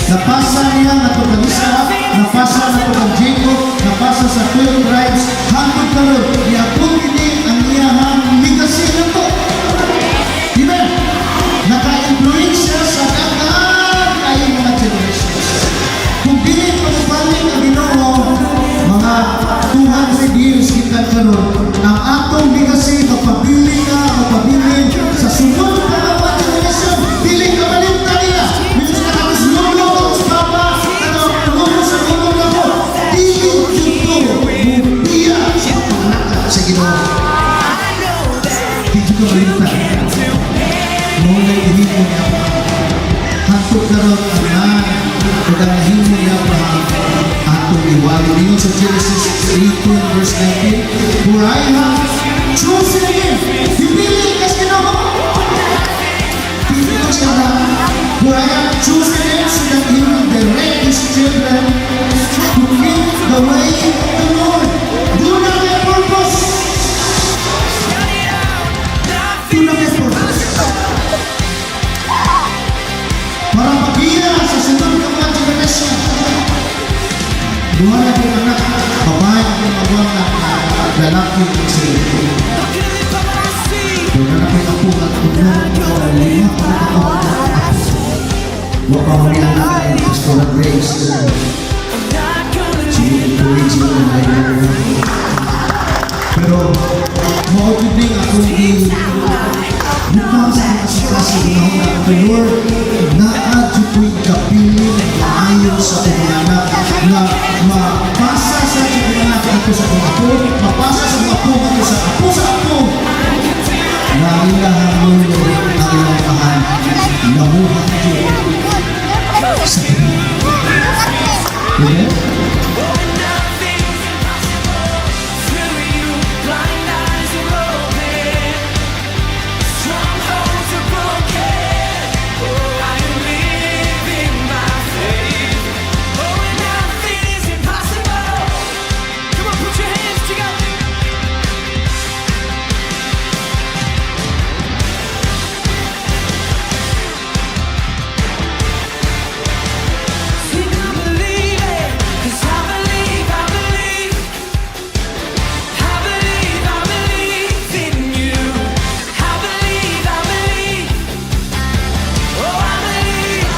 Napasa niya ngadto kang Isaac, napasa ngadto kang Jacob, napasa sa 12 tribes, hangtod karon giabot ini ang iyahang legacy nato. Amen. Naka-influensya sa daghan kayong mga generations. Kung dili pa mobalik ang Ginoo, mga 200 years gikan karon, ang atong legacy magpabili na, magpabili sa sunod pa nga mga generation, dili ka malimtan nila. Minsan ka tapos lolo, tapos papa, ano, lolo sa lolo na ko. Dili jud to mubiya sa pangalakad sa Ginoo. Di jud ka malimtan. Mao na gihimo ni Abraham. Hangtod karon ang man ug ang nahimo ni Abraham atong iwali. Ingon sa Genesis 18 verse 19, "For I have chosen him." Gipili ka sa Ginoo. Pili siya na. "For I have chosen him so that he will direct his children to keep the way of the Lord." Do not have purpose. Do not have purpose. Para pagiya sa sunod ng mga generation. Duha na kong anak, babae akong magulang na lalaki si Doon na ko'y apo at unom o lima pa rin ako apo. Wa pa mo ni anak ni Pastor Grace. Sige, encourage mo na. Pero, mao jud ning akong gi butang sa kasing-kasing na ako, Lord, naa jud ko'y kabilin maayo sa akong mga anak nga mapasa sa akong mga anak ato sa akong apo, mapasa sa akong apo ato sa apo sa apo, na ang ilahang lolo, ang ilang amahan, namuhat jud sa Ginoo. Amen? Nothing's impossible through you. Blind eyes are open, strongholds are broken. Oh, I am living by faith. Oh, and nothing is impossible. Come on, put your hands together. Sing, "I believe it," 'cause I believe, I believe. I believe, I believe in you. I believe, I believe. Oh, I believe.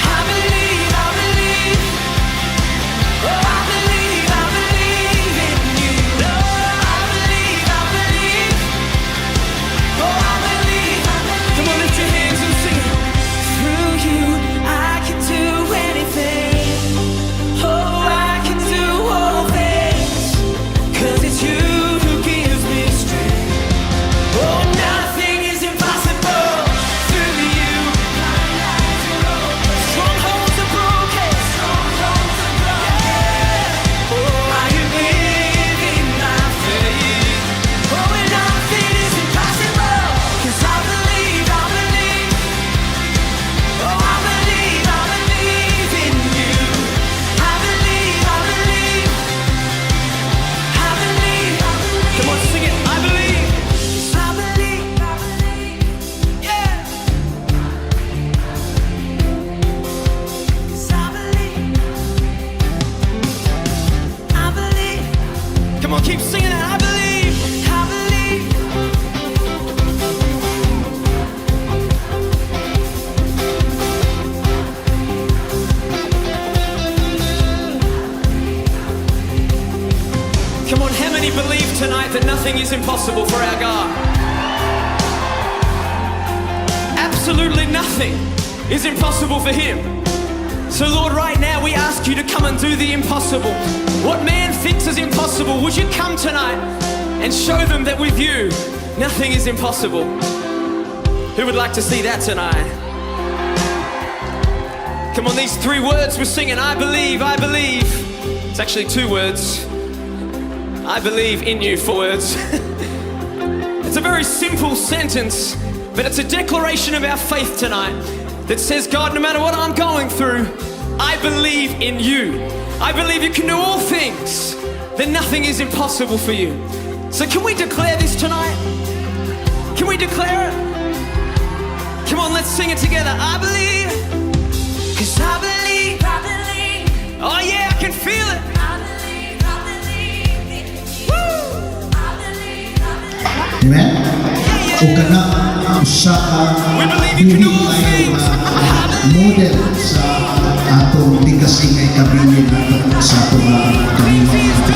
I believe, I believe. Oh, I believe in you. Oh, I believe, I believe. Oh, I believe. Come on, lift your hands and sing it. Through you, I can do anything. Oh, I can do all things. 'Cause it's you who gives me strength. Oh, nothing is impossible through you. Strongholds are broken. Strongholds are broken. Oh, I am living by faith. Oh, and nothing is impossible. 'Cause I believe, I believe. Oh, I believe in you. I believe, I believe. I believe. Come on, sing it. I believe. I believe. I believe. Yeah. 'Cause I believe. I believe. Come on, keep singing that. I believe. I believe. Come on, how many believe tonight that nothing is impossible for our God? Absolutely nothing is impossible for Him. So, Lord, right now we ask you to come and do the impossible. What man thinks is impossible, would you come tonight and show them that with you, nothing is impossible? Who would like to see that tonight? Come on, these three words we're singing, "I believe, I believe." It's actually two words. "I believe in you," four words. It's a very simple sentence, but it's a declaration of our faith tonight that says, "God, no matter what I'm going through, I believe in you. I believe you can do all things, that nothing is impossible for you." So, can we declare this tonight? Can we declare it? Come on, let's sing it together. I believe. Amen? O kana usa ka dili maayo nga model sa atong legacy nga ikabilin nato sa atong mga kaliwat.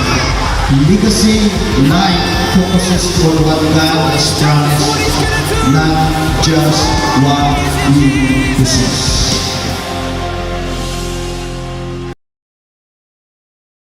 Legacy life focuses on what God has promised, not just what we possess.